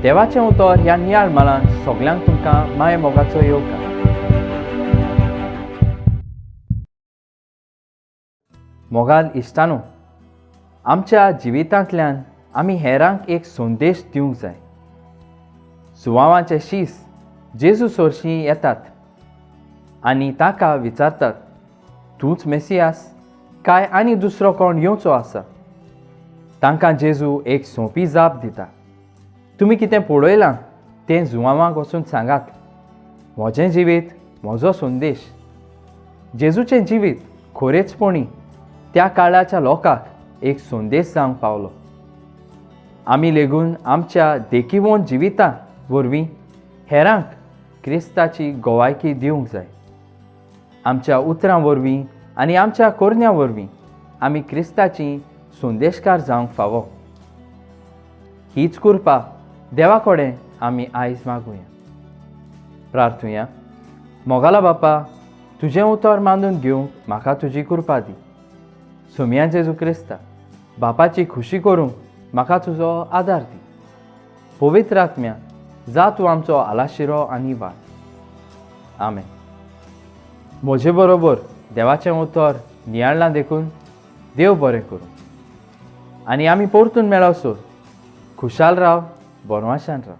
देवाचें उतर ह्या नियाळ मालान सगल्यांक तुमकां माये मोगाचो येवकार. मोगाल इश्टानो, आमच्या जिवितांतल्यान आमी हेरांक एक संदेश दिवंक जाय. सुवावांचे शीस जेजू सोरशीं येतात आनी ताका विचारतात, तूंच मेसियास काय आनी दुसरो कोण येवचो आसा? तांकां जेजू एक सोंपी जाप दिता, तुमी कितें पळयलां तें जुवांवांक वचून सांगात. म्हजें जिवीत म्हजो संदेश. जेजूचें जिवीत खोरेचपणी त्या काळाच्या लोकांक एक संदेश जावंक पावलो. आमी लेगून आमच्या देखीवोन जिविता वरवीं हेरांक क्रिस्ताची गोवायकी दिवंक जाय. आमच्या उतरां वरवीं आनी आमच्या कोरण्या वरवीं आमी क्रिस्ताची संदेशकार जावंक फावो. हीच कृपा देवा कडेन आमी आयज मागुया. प्रार्थुया. मोगाला बापा, तुजें उतर मानून घेवंक म्हाका तुजी कृपा दी. सोमया जेजू क्रिस्ता, बापाची खुशी करूंक म्हाका तुजो आदार दी. पवित्र आत्म्या, जा तूं आमचो आलाशिरो आनी वाट. आमेन. म्हजे बरोबर देवाचें उतर नियाळ्ळां देखून देव बरें करूं आनी आमी परतून मेळसर खुशाल राव, बोनवाशान राव.